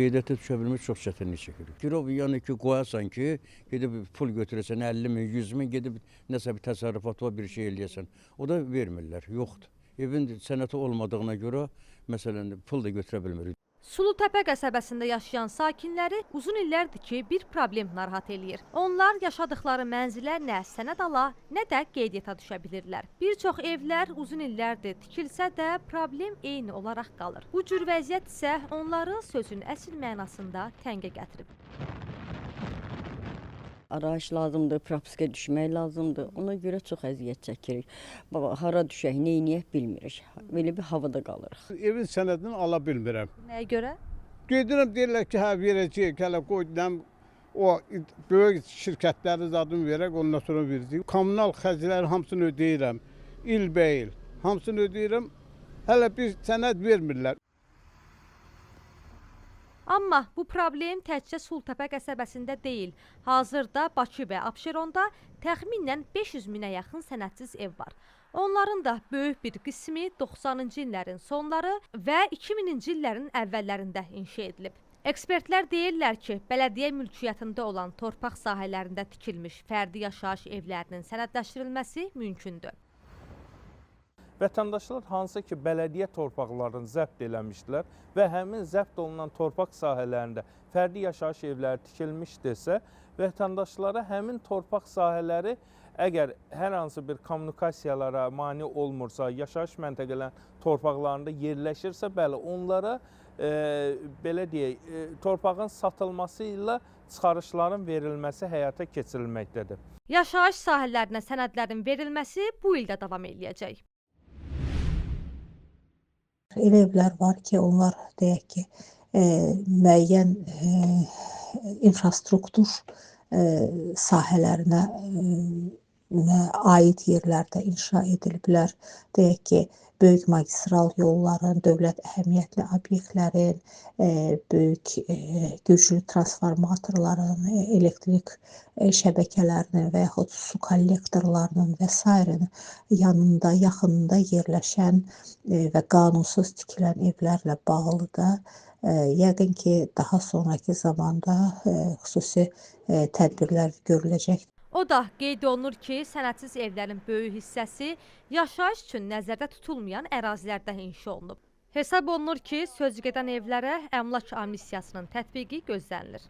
Qeydiyyata düşə bilmirik, çox çətinlik çəkirik. Girov yəni ki, qoyasan ki, gedib pul götürəsən 50 min, 100 min, gedib nəsə bir təsərrüfat var, bir şey eləyəsən. O da vermirlər, yoxdur. Evin sənəti olmadığına görə, məsələn, pul da götürə bilmirik. Sulutəpə qəsəbəsində yaşayan sakinləri uzun illərdir ki, bir problem narahat eləyir. Onlar yaşadıkları mənzilə nə sənəd ala, nə də qeydiyyata düşə bilirlər. Bir çox evlər uzun illərdir tikilsə də problem eyni olaraq qalır. Bu cür vəziyyət isə onları sözün əsl mənasında təngə gətirib. Arayış lazımdır, propiska düşmək lazımdır. Ona görə çox əziyyət çəkirik. Baba, hara düşək, nə eləyək bilmirik. Belə bir havada qalırıq. Evin sənədini ala bilmirəm. Nəyə görə? Gedirəm, deyirlər ki, hə verəcəyik, hələ qoy nəm o böyük şirkətlərin adını verək, ondan sonra verəcəyik. Kommunal xərcləri hamısını ödəyirəm. İlbəil hamısını ödəyirəm. Hələ bir sənəd vermirlər. Amma bu problem təkcə Sulutəpə qəsəbəsində deyil. Hazırda Bakı və Abşeronda təxminən 500 minə yaxın sənədsiz ev var. Onların da böyük bir qismi 90-cı illərin sonları və 2000-ci illərin əvvəllərində inşa edilib. Ekspertlər deyirlər ki, bələdiyyə mülkiyyətində olan torpaq sahələrində tikilmiş fərdi yaşayış evlərinin sənədləşdirilməsi mümkündür. Vətəndaşlar hansı ki bələdiyyə torpaqlarını zəbt eləmişdilər və həmin zəbt olunan torpaq sahələrində fərdi yaşayış evləri tikilmişdirsə, vətəndaşlara həmin torpaq sahələri əgər hər hansı bir kommunikasiyalara mane olmursa, yaşayış məntəqələrinin torpaqlarında yerləşirsə, bəli, onlara belə deyək, torpağın satılması ilə çıxarışların verilməsi həyata keçirilməkdədir. Yaşayış sahələrinə sənədlərin verilməsi bu ildə davam eləyəcək. Elə evlər var ki, onlar deyək ki, müəyyən infrastruktur sahələrinə aid yerlərdə inşa ediliblər. Deyək ki, böyük magistral yolların, dövlət əhəmiyyətli obyektlərin, böyük güclü transformatorların, elektrik şəbəkələrinin və yaxud su kollektorlarının və sairənin yanında, yaxınında yerləşən və qanunsuz tikilən evlərlə bağlı da yəqin ki, daha sonrakı zamanda xüsusi tədbirlər görüləcək. O da qeyd olunur ki, sənədsiz evlərin böyük hissəsi yaşayış üçün nəzərdə tutulmayan ərazilərdə inşa olunub. Hesab olunur ki, sözügedən evlərə əmlak amnistiyasının tətbiqi gözlənilir.